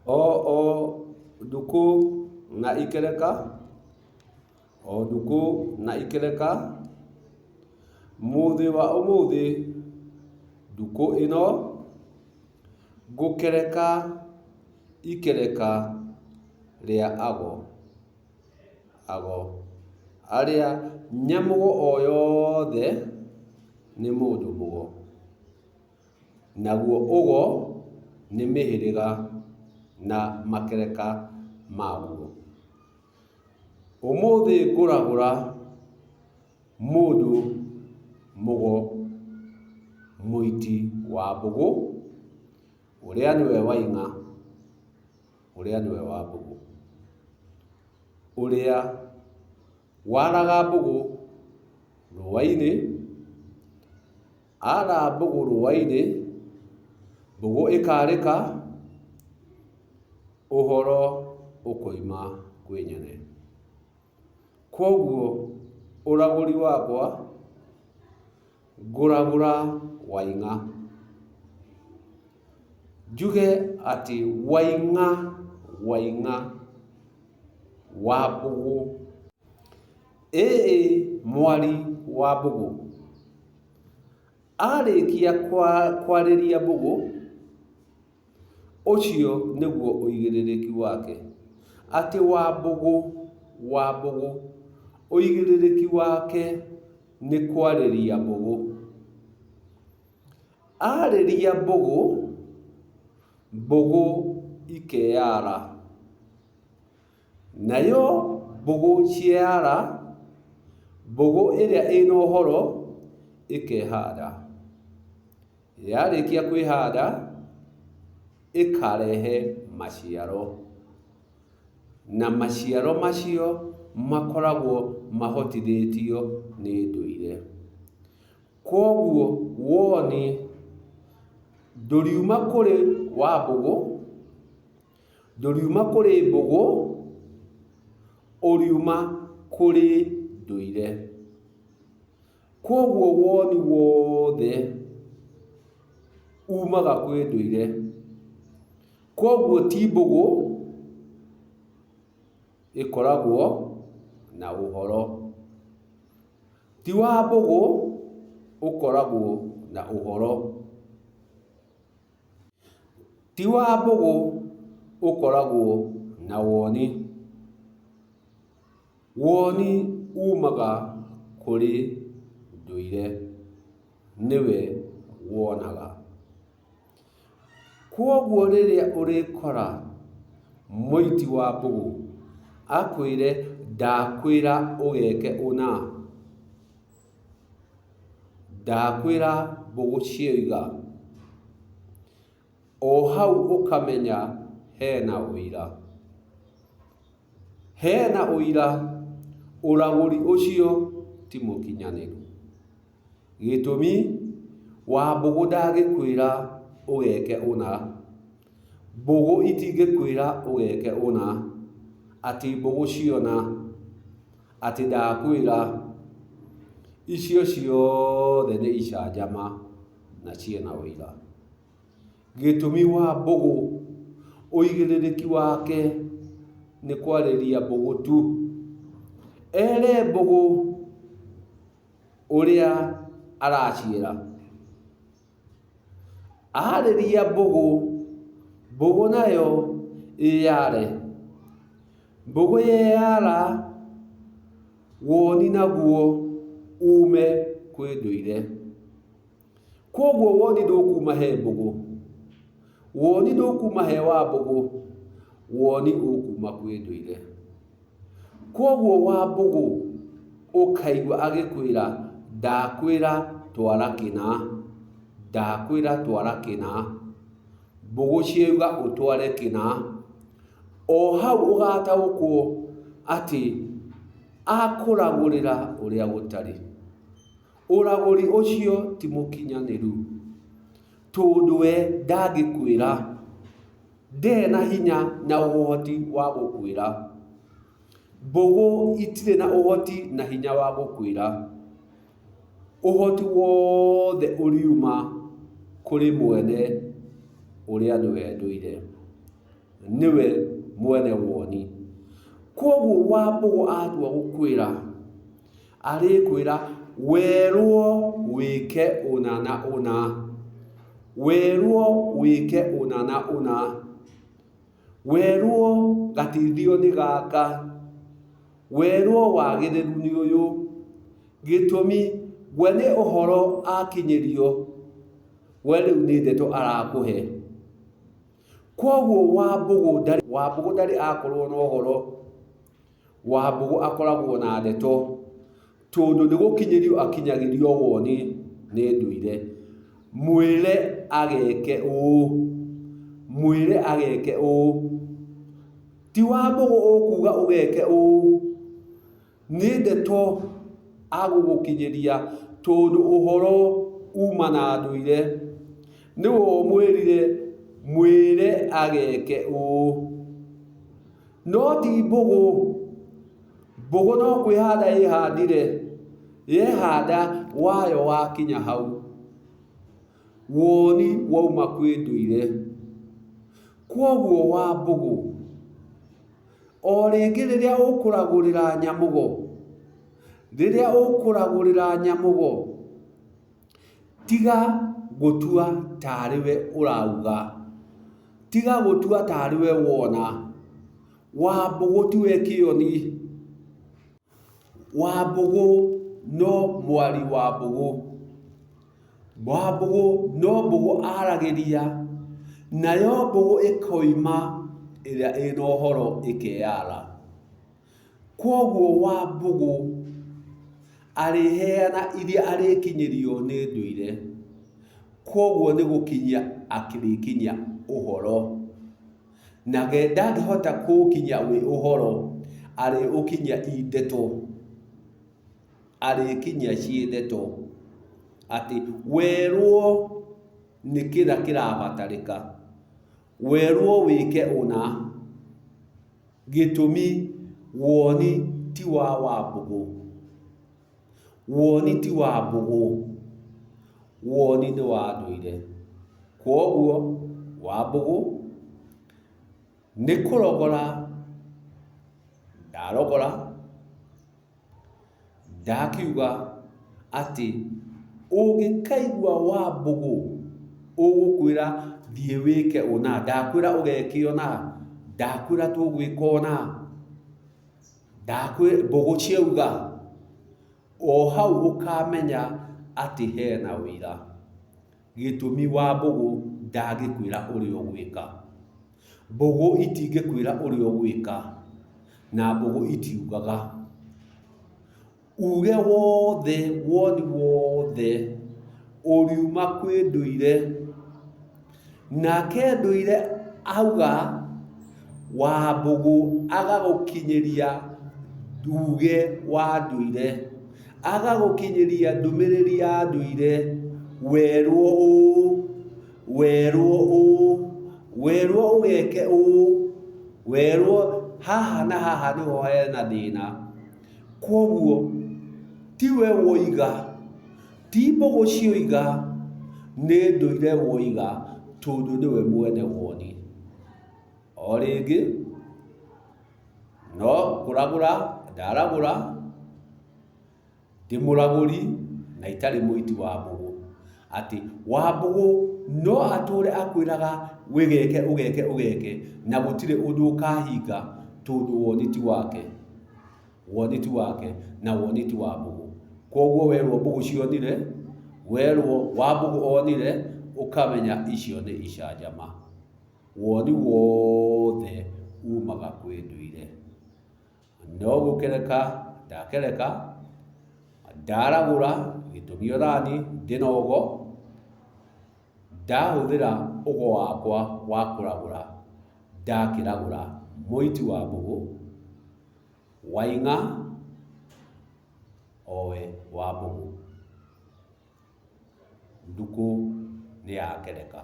O ndukũ na ikereka, o ndukũ na ikereka, mũthĩ wa ũmũthĩ, ndukũ ĩno, ngũkereka ikereka rĩa ago. Ago arĩa nyamũgo o yothe nĩ mũndũ mũgo. Naguo ũgo nĩ mĩhĩrĩga na makereka maguo. Ũmũthĩ ngũragũra mũndũ mũgo mũiti wa mbũgũ, ũrĩa nĩwe Waing'a, ũrĩa nĩwe Wambũgũ. Ũrĩa waraga mbũgũ rũa-inĩ, Ara mbũgũ rũa-inĩ, mbũgũ ĩkarĩka, ũhoro ũkoima kwĩ nyene. Kwoguo ũragũri wakwa ngũragũra Waing'a. Njuge atĩ Waing'a, Waing'a wa mbũgũ. Ĩĩ mwari wa mbũgũ. Arĩkia kwarĩria mbũgũ, ũcio nĩguo ũigĩrĩrĩki wake. Atĩ Wambũgũ, Wambũgũ, ũigĩrĩrĩki wake nĩ kwarĩria mbũgũ. Arĩria mbũgũ, mbũgũ ikeyara. Nayo mbũgũ cieyara, mbũgũ ĩrĩa ĩna ũhoro ĩkehanda. Yarĩkia kwĩhanda, ĩkarehe maciaro. Na maciaro macio makoragwo mahotithĩtio nĩ ndũire. Kwoguo woni ndũriuma kũrĩ Wambũgũ, Ndũriuma kũrĩ mbũgũ, ũriuma kũrĩ ndũire. Kwoguo woni wothe umaga kwĩ ndũire. Kwoguo ti mbũgũ ĩkoragwo na ũhoro. Ti wa mbũgũ ũkoragwo na ũhoro. Ti wa mbũgũ ũkoragwo na woni. Woni umaga kũrĩ ndũire, nĩwe wonaga. Kwoguo rĩrĩa ũrĩkora mũiti wa mbũgũ akwĩre ndakwĩra ũgeke ũna, Ndakwĩra mbũgũ cioiga, o hau ũkamenya hena ũira. Hena ũira ũragũri ũcio ti mũkinyanĩru. Gĩtũmi, Wambũgũ ndangĩkwĩra ũgeke ũna. Mbũgũ itingĩkwĩra ũgeke ũna. Atĩ mbũgũ ciona. Atĩ ndakwĩra, icio ciothe nĩ icanjama na ciĩna ũira. Gĩtũmi wa mbũgũ, ũigĩrĩrĩki wake nĩ kwarĩria mbũgũ tu. Ere mbũgũ ũrĩa araciĩra. Arĩria mbũgũ, mbũgũ nayo ĩyare. Mbũgũ yeyara, woni naguo ume kwĩ ndũire. Kwoguo woni ndũkuma he mbũgũ, woni ndũkuma he Wambũgũ, woni ũkuma kwĩ ndũire. Kwoguo Wambũgũ ũkaigua agĩkwĩra ndakwĩra twara kĩna, ndakwĩra twara kĩna, mbũgũ ciauga ũtware kĩna, o hau ũgataũkwo atĩ akũragũrĩra ũrĩa gũtarĩ. Ũragũri ũcio ti mũkinyanĩru, tondũ we ndangĩkwĩra, ndarĩ na hinya na ũhoti wa gũkwĩra. Mbũgũ itirĩ na ũhoti na hinya wa gũkwĩra. Ũhoti wothe ũriuma kũrĩ mwene ũrĩa nĩwe ndũire. Nĩwe mwene woni. Kwoguo Wambũgũ atua gũkwĩra, arĩkwĩra werwo wĩke ũna na ũna, werwo wĩke ũna na ũna, werwo gateithio nĩ gaka, werwo wagĩrĩru nĩ ũyũ. Gĩtũmi we nĩ ũhoro akinyĩrio, we rĩu nĩ ndeto arakũhe. Kwoguo Wambũgũ ndarĩ, Wambũgũ ndarĩ akorwo na ũhoro, Wambũgũ akoragwo na ndeto, tondũ nĩ gũkinyĩrio akinyagĩrio woni nĩ ndũire. Mwĩre ageke ũũ, mwĩre ageke ũũ. Ti Wambũgũ ũkuga ũgeke ũũ, Nĩ ndeto agũgũkinyĩria tondũ ũhoro uma na ndũire. Nĩwe ũmwĩrire mwĩre ageke ũũ. No ti mbũgũ. Mbũgũ no kwĩhanda ĩhandire, yehanda wayo wakinya hau. Woni wauma kwĩ ndũire. Kwoguo Wambũgũ. O rĩngĩ rĩrĩa ũkũragũrĩra nyamũgo, rĩrĩa ũkũragũrĩra nyamũgo, tiga gũtua tarĩ we ũrauga, tiga gũtua tarĩ we wona. Wambũgũ tiwe kĩoni, Wambũgũ no mwari wa mbũgũ. Wambũgũ no mbũgũ aragĩria, nayo mbũgũ ĩkoima ĩrĩa ĩna ũhoro ĩkeyara. Kwoguo Wambũgũ arĩheana iria arĩkinyĩrio nĩ ndũire. Kwoguo nĩ gũkinyia akĩrĩkinyia ũhoro. Na ndangĩhota kũũkinyia wĩ ũhoro, arĩũkinyia i ndeto. Arĩkinyia ciĩ ndeto atĩ werwo nĩ kĩna kĩrabatarĩka, werwo wĩke ũna, gĩtũmi woni ti wa Wambũgũ, woni ti wa Mbũgũ, woni nĩ wa ndũire. Kwoguo Wambũgũ nĩ kũrogora ndarogora. Ndakiuga atĩ ũngĩkaigua Wambũgũ ũgũkwĩra thiĩ wĩke ũna, ndakwĩra ũgeke ũna, ndakwĩra tũgwĩka ũna, mbũgũ ciauga, o hau ũkamenya atĩ hena ũira. Gĩtũmi Wambũgũ ndangĩkwĩra ũrĩa ũgwĩka. Mbũgũ itingĩkwĩra ũrĩa ũgwĩka, na mbũgũ itiugaga. Uge wothe, woni wothe, ũriuma kwĩ ndũire. Nake ndũire auga, Wambũgũ agagũkinyĩria uge wa ndũire. Agagũkinyĩria ndũmĩrĩri ya ndũire, werwo ũũ, werwo ũũ, werwo ũgeke ũũ, werwo haha na haha nĩho hena thĩna. Kwoguo tiwe woiga, ti mbũgũ cioiga, nĩ ndũire woiga tondũ nĩwe mwene woni. O rĩngĩ, no kũragũra ndaragũra, Ndĩ mũragũri na itarĩ mũiti wa mbũgũ. Atĩ Wambũgũ no atũre akwĩraga wĩgeke ũgeke ũgeke na gũtirĩ ũndũ ũkahinga tondũ woni ti wake. Woni ti wake na woni ti wa mbũgũ. Kwoguo werwo mbũgũ cionire, werwo Wambũgũ onire, ũkamenya icio nĩ icanjama. Woni wothe umaga kwĩ ndũire. No gũkereka ndakereka, ndaragũra gĩtũmi onaniĩ ndĩna ũgo, ndahũthĩra ũgo wakwa wa kũragũra, ndakĩragũra mũiti wa mbũgũ, Waing'a owe wa mbũgũ. Ndukũ nĩ yakereka.